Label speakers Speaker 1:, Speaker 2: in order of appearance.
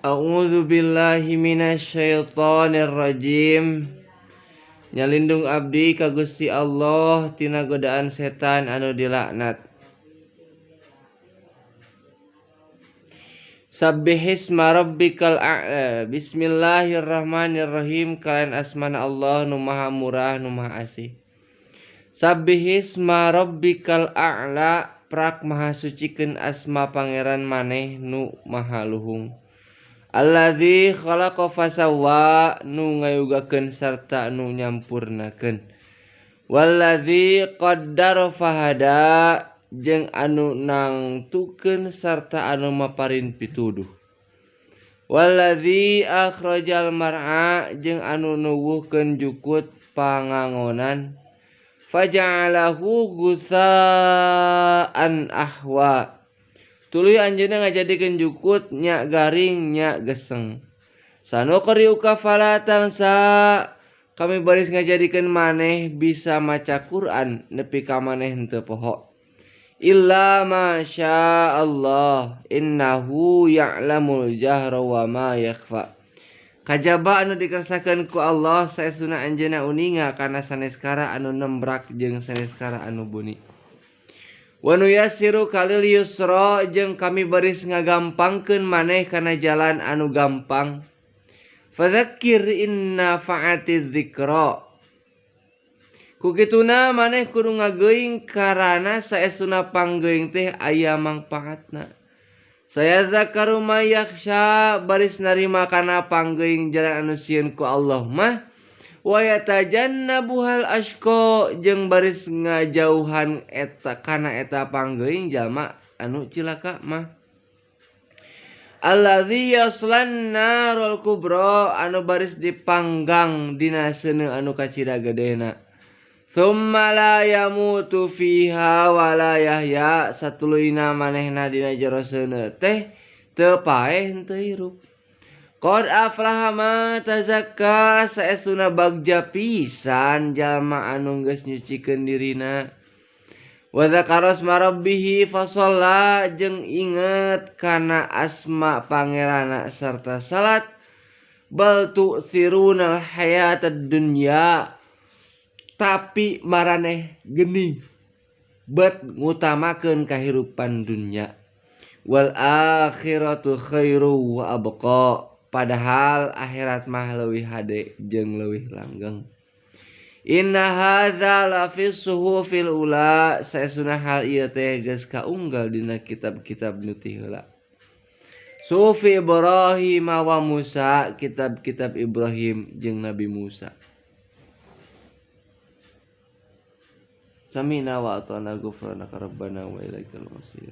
Speaker 1: A'udzu billahi minasyaitonir rajim. Nyalindung abdi ka Gusti Allah tina godaan setan anu dilaknat. Sabbihisma rabbikal a'la. Bismillahirrahmanirrahim. Kalayan asmana Allah nu maha murah nu maha asih. Sabbihisma rabbikal a'la, prak maha sucikeun asma pangeran maneh nu maha luhung. Alladzi khalaqa fasawwa, nu ngayugakeun sarta nu nyampurnakeun. Walladzi qaddara fahada, jeung anu nangtukeun sarta anu maparin pituduh. Walladzi akhrajal mar'a, jeung anu nuwuhkeun jukut pangangonan. Faja'alahu gutsaan ahwa, tuluy anjeunna ngajadikeun jukut nya garing nya geseng. Sanuqri'uka fala tansa, kami baris ngajadikeun maneh bisa maca Quran nepi ka maneh henteu poho. Illa ma syaa Allah innahu ya'lamul jahra wa ma yakhfa. Kajaba anu dikersakeun ku Allah saestuna anjeunna uninga kana saneskara anu nembrak jeung saneskara anu buni. Wa nuyassiru kalil yusra, jeung kami baris ngagampangkeun maneh kana jalan anu gampang. Fadzakkir in nafa'ati dzikra. Ku kituna maneh kudu ngageuing karana saestuna panggeuing teh aya mangpaatna. Sayadzakkaru may yakhsha, baris narima kana panggeuing jalan anu sieun ku Allah mah. Wa yatajannabuhal ashqa, jeung baris ngajauhan eta kana eta panggeuing jalma anu cilaka mah. Alladzi yaslan narul kubra, anu baris dipanggang dina seuneu anu kacida gedena. Tsumma la yamutu fiha wa la yahya, satuluyna manehna dina jero seuneu teh teu paeh henteu hirup. Qad aflaha ma tazakka, saestuna bagja pisan jalma anu geus nyucikeun dirina. Wa dzakara asma rabbih fasalla, jeung inget kana asma pangeranna sarta salat. Bal tu'thirunal hayatad dunya, tapi maraneh geuning bet ngutamakeun kahirupan dunya. Wal akhiratu khairu wa abqa, padahal akhirat mah leuwih hade jeung leuwih langgeng. Inna hadza la fi suhufil ula, saestuna hal ieu teh geus kaunggal dina kitab-kitab nu ti heula. Suhufi Ibrahim wa Musa, kitab-kitab Ibrahim jeung Nabi Musa. Sami'na wa ata'na ghufranaka rabbana wa ilaikal masir.